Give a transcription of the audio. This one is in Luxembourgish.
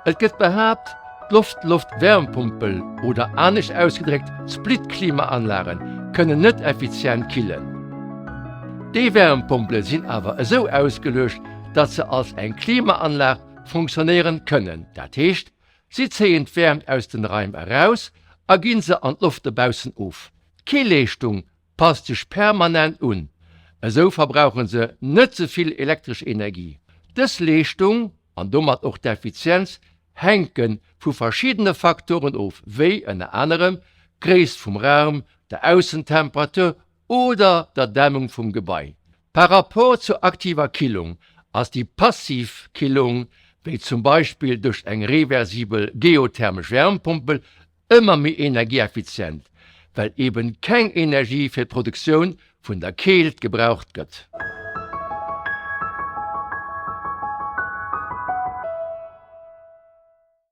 Et gëtt behaapt, d'Loft-Loft-Wärmepompel, oder anescht ausgedréckt d'Split-Klimaanlage kënnen net effizient killen. Déi Wärmepompele sinn awer esou ausgeluecht, datt se als eng Klimaanlag funktionéieren kënnen, dat heescht, si zéien d'Wäermt aus den Raim eraus a ginn se an d'Loft dobaussen of. D'Killeeschtung passt sech permanent un, esou verbrauche se net ze vill elektresch Energie. Dës Leeschtung, an domat och d'Effizienz, hänke vu verschiddene Faktoren of, wéi ënner anerem d'Gréisst vum Raum, der Aussentemperatur oder der Dämmung vum Gebai. Par rapport zur aktiver Killung ass déi passiv Killung, wéi zum Beispill duerch eng reversibel geothermesch Wärmepompel, ëmmer méi energieeffizient, well eben keng Energie fir d'Produktioun vun der Keelt gebraucht gëtt.